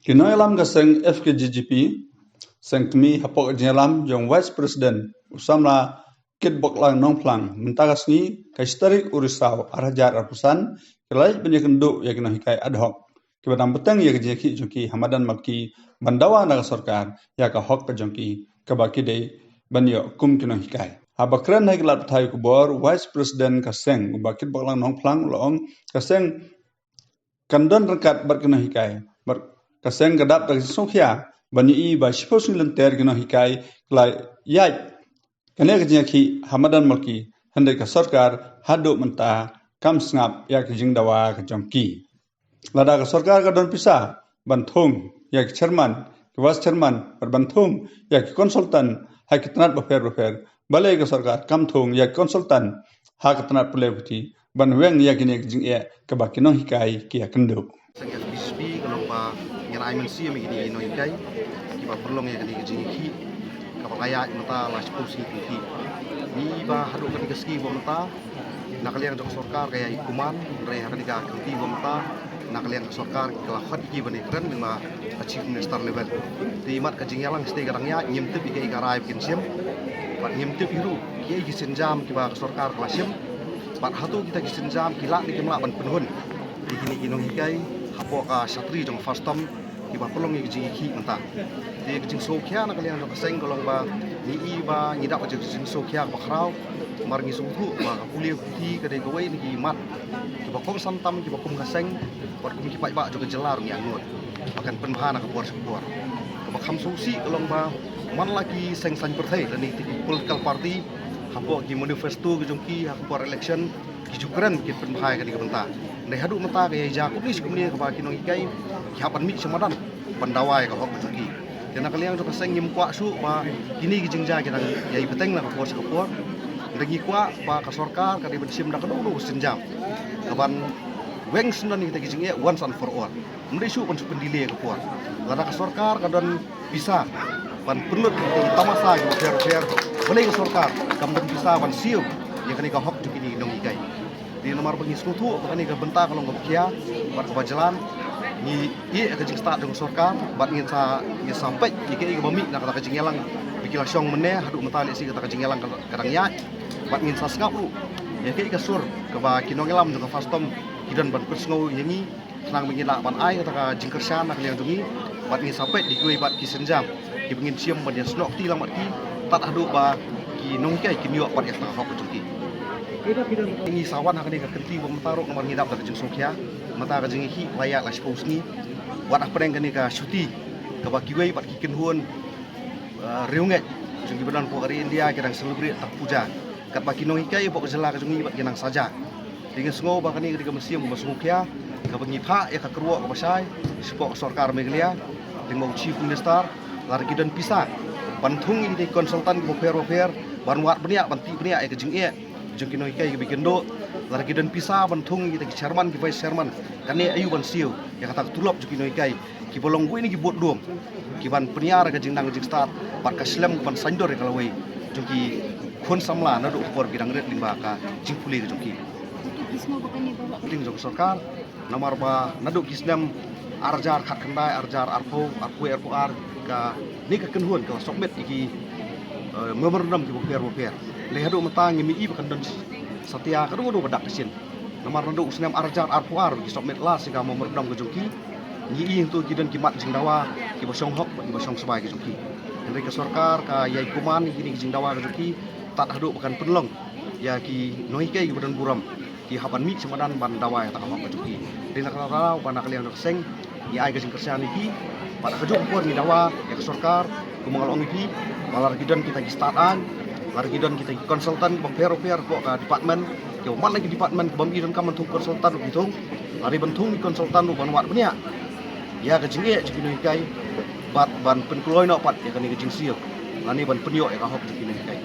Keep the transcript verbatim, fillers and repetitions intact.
Ki nongïalam ka seng F K J G P, seng kmie hapoh ka jingïalam jong Vice President u samla Kitboklang Nongphlang, mynta ka sngi ka shi tarik u Risaw ar hajar arphew san, ki la leit ban ïakynduh ïa ki nonghikai ad hoc kiba dang bteng ïa ka jingïakhih jong ki ha madan Malki ban dawa na ka sorkar ïa ka hok ka jong ki kaba ki dei ban ïoh kum ki nonghikai. Haba kren ha ki lad pathai khubor, Vice President ka seng, u Bah Kitboklang Nongphlang, u la ong ka seng kan don ryngkat bad ki nonghikai, bad ka seng ka dap da ka jingsngewkhia ban ïohi ba shiphew sngi lynter ki nonghikai ki la ïaid kane ka jingïakhih ha madan Malki, hynrei ka sorkar haduh mynta kam sngap ïa ka jingdawa ka jong ki. Lada ka sorkar ka don pisa ban thung ïa ki chairman, ki vice chairman, bad ban thung ïa ki consultant ha ki tnat bapher bapher, balei ka sorkar kam thung ïa ki consultant ha ka tnat pule puthi ban weng ïa kine ki jingeh kaba ki nonghikai ki ïakynduh? Seng F K J G P ka long ba ngan ai mynsiem ïa kine ki nonghikai kiba pynlong ïa kane ka jingïakhih kaba la ïaid mynta la shiphew sngi. Ngi ba haduh kane ka sngi ba mynta na ka liang jong ka sorkar ka ïai kuman, hynrei ha kane ka kynti ba mynta na ka liang ka sorkar ka la khot ïa ki ban ïakren lyngba ka Chief Minister level. Te imat ka jingïalang shatei ka dang ïaid, ngim tip ïa kaei ka rai ba kin shim, bad ngim tip hi ruh kiei ki sienjam kiba ka sorkar ka la shim, bad hato kita ki sienjam ki lah ne kim lah ban pynhun ïa kine ki nonghikai hapoh ka shatri jong ka FASTOM kiba pynlong ïa ka jingïakhih mynta. Te ka jingsngewkhia na ka liang jong ka seng ka long ba ngi i ba ngi dap ka jingsngewkhia kaba khraw, namar ngi sngewthuh ba ka pule puthi ka dei kawei na ki mat kiba kongsan tam kiba kum ka seng bad kum ki paidbah jong ka jylla ruh ngi angnud ba kan pynbha na ka por sha ka por. Kaba kham sngewsih ka long ba man la ki seng saiñ pyrthei lane ki political party hapoh ki manifesto ki jong ki ha ka por election ki ju kren kin pynbha ïa kane ka bynta. Hynrei haduh mynta ka ïai jia kumne shi kumne kaba ki nonghikai ki hap ban mih sha madan ban dawa ïa ka hok ka jong ki. Te na ka liang jong ka seng ngim kwah shuh ba kine ki jingjia ki dang ïai bteng na ka por sha ka por. Hynrei ngi kwah ba ka sorkar ka dei ban shim da kano kano ka sienjam kaban weng syndon ïa kita ki jingeh once and for all. Ym dei shuh ban shu pyndelay ïa ka por. Lada ka sorkar ka don pisa ban pynlut ïa ki tamasa ki bapher bapher, balei ka sorkar kam don pisa ban siew ïa kane ka hok jong kine ki nonghikai? Te namar ba ngi sngewthuh ba kane ka bynta ka long kaba khia bad kaba jlan, ngi ïeh ïa ka jingstad jong ka sorkar bad ngin sa, ngin sa peit ïa kaei kaba mih na kata ka jingïalang ba ki la shong mynne. Haduh mynta lehse kata ka jingïalang ka, ka dang ïaid, bad ngin sa sngap ruh ïa kaei ka sur kaba ki nongïalam jong ka FASTOM ki don ban pynsngew ïa ngi, khnang ba ngin lah ban ai kata ka jingkyrshan na ka liang jong ngi bad ngin sa peit ïa kiwei pat ki sienjam kiba ngin shim ban ïasnoh kti lang bad ki tad haduh ba ki nonghikai kin ïoh pat ïa kata ka hok ka jong ki. Ngi sa wan ha kane ka kynti ba mynta ruh namar ngi dap da ka jingsngewkhia, mynta ka jingïakhih la ïaid la shiphew sngi. Wat hapdeng kane ka shuti kaba kiwei pat ki kynhun, eh, riewngeit jong kiba don hapoh ka ri India ki dang celebrate ta ka puja, katba ki nonghikai hapoh ka jylla ka jong ngi pat ki nang saja. Te ngi sngew ba kane ka dei ka mynsiem kaba sngewkhia kaba ngi phah ïa ka kyrwoh kaba shai shapoh ka sorkar Meghalaya lyngba u Chief Minister, lada ki don pisa ban thung ïa ki consultant kiba pher bapher ban wad bniah, ban tih bniah ïa ka jingeh jong ki nonghikai kiba ïakynduh. Lada ki don pisa ban thung ïa kita ki chairman, ki vice chairman, kane aïu ban siew ïa kata ka tulop jong ki nonghikai kiba long kawei na ki bud dum kiban pynïar ïa ka jingnang jingstad bad ka slem ban saiñdur ïa ka lawei jong ki khun samla naduh ka por ki dang rit lyngba ka jingpule ka jong ki. Ki sngewbha kane ba ding jong ka sorkar, namar ba naduh ki snem ar hajar khatkhyndai, ar hajar arphew, arphew wei, arphew ar, kane ka kynhun ka la submit ïa ki, eh, memorandum kiba pher bapher. Lei haduh mynta ngim i ba kan don satia kano kano ka dak ka shin. Namar naduh u snem ar hajar arphew ar ki submit last ïa ka memorandum ka jong ki. Ngi i hangto ki don ki mat jingdawa kiba shong hok bad kiba shong sbai ka jong ki. Hynrei ka sorkar ka ïai kuman ïa kine ki jingdawa ka jong ki tad haduh ba kan pynlong ïa ki nonghikai kiba don burom ki hap ban mih sha madan ban dawa ïa kata ka hok ka jong ki. Dei na kata ka daw ba na ka liang jong ka seng ngi ai ka jingkyrshan ïa ki. Bad ha kajuh ka por ngi dawa ïa ka sorkar, kumba nga la ong ïa phi, ba lada ki don kita ki stad aiñ, lada ki don kita ki consultant kiba pher bapher hapoh ka department, kiba man la ki department kiba ym i donkam ban thung consultant ruh ki thung, lada ban thung ki consultant ruh ban wad bniah ïa ka jingeh jong ki nonghikai bad ban pynkloi noh pat ïa kane ka jingsiew lane ban pynïoh ïa ka hok jong ki nonghikai.